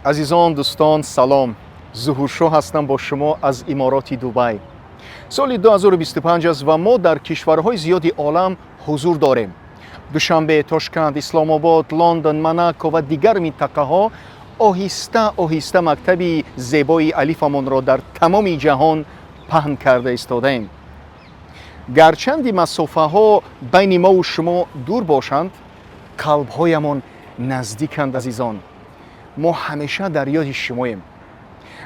Азизон, дӯстон, салом! Зуҳуршоҳ ҳастам бо шумо аз Имороти Дубай. Соли 2025 аст ва мо дар кишварҳои зиёди олам ҳузур дорем: Душанбе, Тошканд, Исломобод, Лондон, Монако ва дигар минтақаҳо. Оҳиста оҳиста мактаби зебои Алифамонро дар тамоми ҷаҳон паҳн карда истодаем. Гарчанди масофаҳо байни мову шумо дур бошанд, қалбҳоямон наздиканд. Азизон, мо ҳамеша дар ёди шумоем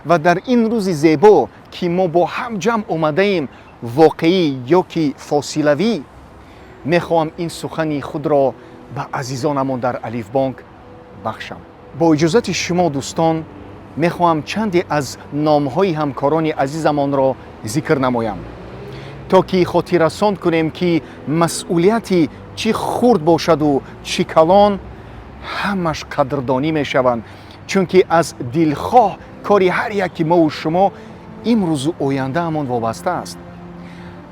ва дар ин рӯзи зебо, ки мо бо ҳам ҷамъ омадаем, воқеӣ ё ки фосилавӣ, мехоҳам ин сухани худро ба азизонамон дар Алифбонк бахшам. Бо иҷозати шумо, дӯстон, мехоҳам чанде аз номҳои ҳамкорони азизамонро зикр намоям, то ки хотиррасон кунем, ки масъулияти чӣ хурд бошаду чӣ калон, ҳамаш қадрдонӣ мешаванд, чунки аз дилхоҳ кори ҳар яки мову шумо имрӯзу ояндаамон вобаста аст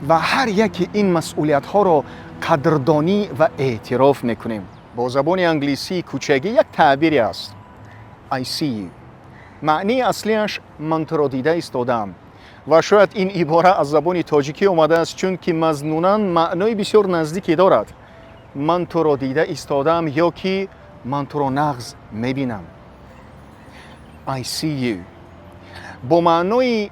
ва ҳар яки ин масъулиятҳоро қадрдонӣ ва эътироф мекунем. Бо забони англисии кӯчагӣ як таъбире аст: "I see you". Маънии аслиаш "ман туро дида истодаам" ва шояд ин ибора аз забони тоҷикӣ омадааст, чунки мазмунан маънои бисёр наздике дорад: ман туро дида истодаам ё ки ман туро нағз мебинам. I see you бо маънои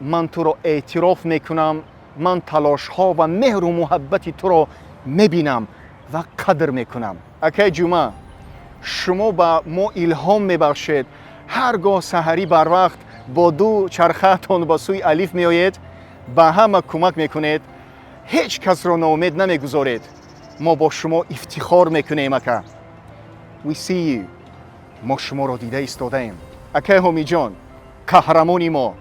ман туро эътироф мекунам, ман талошҳо ва меҳру муҳаббати туро мебинам ва қадр мекунам. Акай Ҷума, шумо ба мо илҳом мебахшед. Ҳар гоҳ саҳарӣ барвақт бо ду чархаатон ба сӯи Алиф меоед, ба ҳама кӯмак мекунед, ҳеҷ касро ноумед намегузоред. Мо бо шумо ифтихор мекунем, ака. We see you. Мо шуморо дида истодаем. Акай Ҳомиҷон, қаҳрамони мо,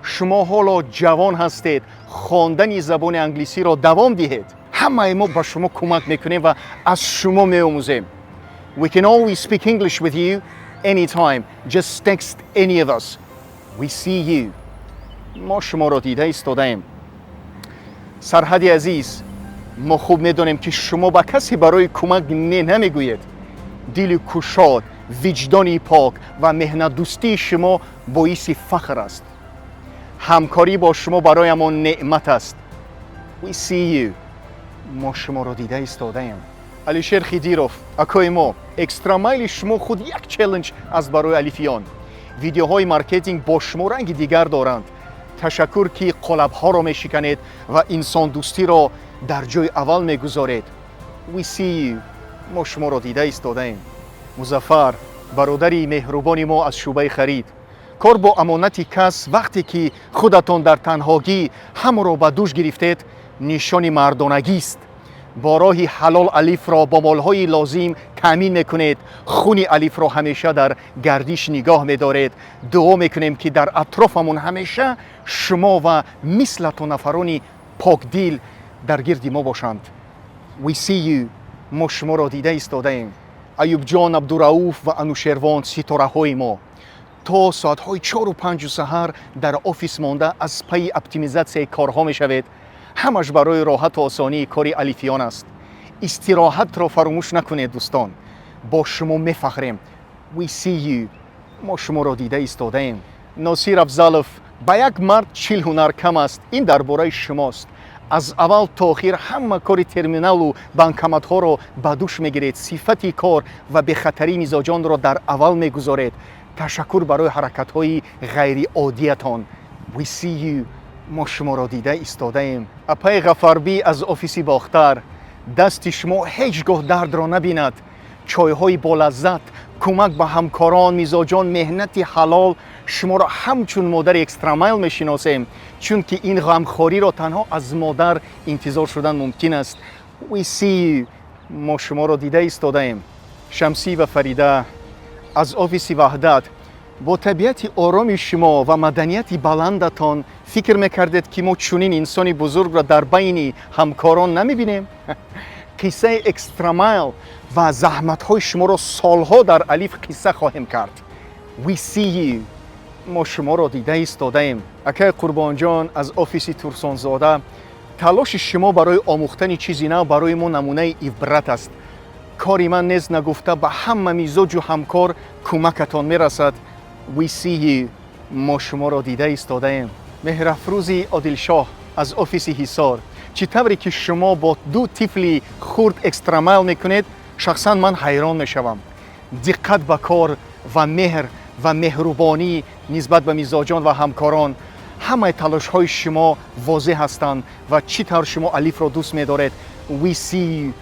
шумо ҳоло ҷавон ҳастед, хондани забони англисиро давом диҳед. Ҳамаи мо ба шумо кӯмак мекунем ва аз шумо меомӯзем. We can always speak English with you anytime. Just text any of us. We see you. Мо шуморо дида истодаем. Сарҳади азиз, мо хуб медонем, ки шумо ба касе барои кӯмак не намегӯед. Дили кушод, виҷдони пок ва меҳнатдӯстии шумо боиси фахр аст. Ҳамкорӣ бо шумо бароямон неъмат аст. We see you. Мо шуморо дида истодаем. Алишер Хидиров, акои мо, extra mile и шумо худ як челлендж аст барои алифиён. Видеоҳои маркетинг бо шумо ранги дигар доранд. Ташаккур, ки қолабҳоро мешиканед ва инсондӯстиро дар ҷои аввал мегузоред. We see you. Мо шуморо дида истодаем. Музаффар, бародари меҳрубони мо аз шӯъбаи харид, кор бо амонати кас, вақте ки худатон дар танҳогӣ ҳамаро ба дӯш гирифтед, нишони мардонагист. Бо роҳи ҳалол Алифро бо молҳои лозим таъмин мекунед, хуни Алифро ҳамеша дар гардиш нигоҳ медоред. Дуо мекунем, ки дар атрофамон ҳамеша шумо ва мислатон нафарони покдил дар гирди мо бошанд. We see you. Мо шуморо дида истодаем. Аюбҷон Абдурауф ва Анушервон, ситораҳои мо, то соатҳои 4-у 5-у саҳар дар офис монда, аз пайи оптимизатсияи корҳо мешавед. Ҳамаш барои роҳату осонии кори алифиён аст. Истироҳатро фаромӯш накунед, дӯстон. Бо шумо мефахрем. We see you. Мо шуморо дида истодаем. Носир Афзалов, ба як мард 40 ҳунар кам аст, ин дар бораи шумост. Аз аввал то охир ҳама кори терминалу банкоматҳоро ба дӯш мегиред, сифати кор ва бехатарии мизоҷонро дар аввал мегузоред. Ташаккур барои ҳаракатҳои ғайриоддиятон. We see you. Мо шуморо дида истодаем. Апаи Ғафарбӣ аз офиси Бохтар, дасти шумо ҳеҷ гоҳ дардро набинад. Чойҳои болаззат, кӯмак ба ҳамкорон, мизоҷон, меҳнати ҳалол. Шуморо ҳамчун модари extra mile мешиносем, чунки ин ғамхориро танҳо аз модар интизор шудан мумкин аст. We see you. Мо шуморо дида истодаем. Шамсӣ ва Фарида аз офиси Ваҳдат, бо табиати ороми шумо ва маданияти баландатон фикр мекардед, ки мо чунин инсони бузургро дар байни ҳамкорон намебинем? Қиссаи extra mile ва заҳматҳои шуморо солҳо дар Алиф қисса хоҳем кард. We see you. Мо шуморо дида истодаем. Акай Қурбонҷон аз офиси Турсонзода, талоши шумо барои омӯхтани чизи нав барои мо намунаи ибрат аст. Кори ман нест нагуфта, ба ҳама мизоҷу ҳамкор кӯмакатон мерасад. We see you, мо шуморо дида истодаем. Меҳрафрӯзи Одилшоҳ аз офиси Ҳисор, чӣ тавре ки шумо бо ду тифли хурд extra mile мекунед, шахсан ман ҳайрон мешавам. Диққат ба кор ва меҳр ва меҳрубонӣ нисбат ба мизоҷон ва ҳамкорон, ҳамаи талошҳои шумо возеҳ ҳастанд ва чӣ тавр шумо Алифро дӯст медоред. We see you,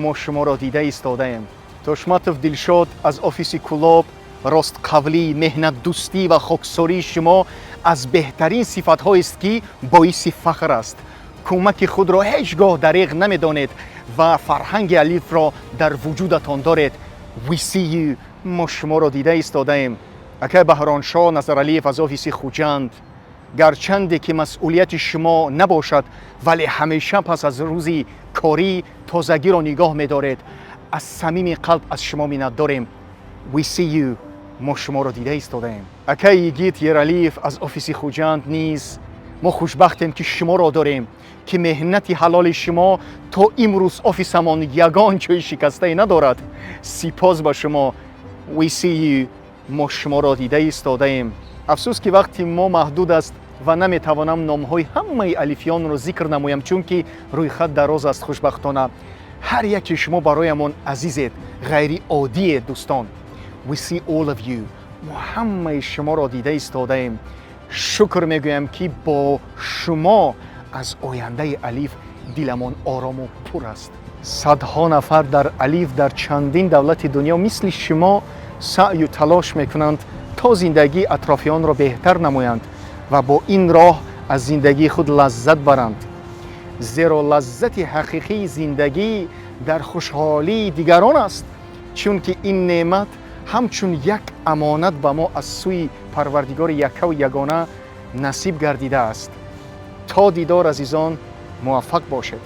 мо шуморо дида истодаем. Тошматов Дилшод аз офиси Кӯлоб, ростқавлӣ, меҳнатдӯстӣ ва хоксории шумо аз беҳтарин сифатҳоест, ки боиси фахр аст. Кӯмаки худро ҳеҷ гоҳ дареғ намедонед ва фарҳанги Алифро дар вуҷудатон доред. We see you, мо шуморо дида истодаем. Акай Баҳроншоҳ Назаралиев аз офиси Хуҷанд, гарчанде ки масъулияти шумо набошад, вале ҳамеша пас аз рӯзи корӣ тозагиро нигоҳ медоред. Аз самими қалб аз шумо миннатдорем. We see you, мо шуморо дида истодаем. Акай Йигит Ералиев аз офиси Хуҷанд низ, мо хушбахтем, ки шуморо дорем, ки меҳнати ҳалоли шумо то имрӯз офисамон ягон ҷои шикастае надорад. Сипос ба шумо. We see you, мо шуморо дида истодаем. Афсӯс, ки вақти мо маҳдуд аст ва наметавонам номҳои ҳамаи алифиёнро зикр намоям, чунки рӯйхат дароз аст. Хушбахтона, ҳар яке шумо бароямон азизед, ғайриоддиед, дӯстон. We see all of you, мо ҳамаи шуморо дида истодаем. Шукр мегӯям, ки бо шумо аз ояндаи Алиф диламон орому пур аст. Садҳо нафар дар Алиф дар чандин давлати дунё мисли шумо саъю талош мекунанд, то зиндагии атрофиёнро беҳтар намоянд ва бо ин роҳ аз зиндагии худ лаззат баранд, зеро лаззати ҳақиқии зиндагӣ дар хушҳолии дигарон аст, чунки ин неъмат ҳамчун як амонат ба мо аз сӯи Парвардигори яккаву ягона насиб гардидааст. То дидор, азизон, муваффақ бошед.